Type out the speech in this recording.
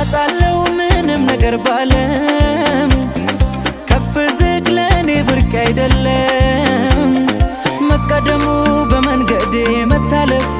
አጣለው ምንም ነገር ባለም፣ ከፍ ዝቅ ለእኔ ብርቅ አይደለም። መቀደሙ በመንገዴ መታለፉ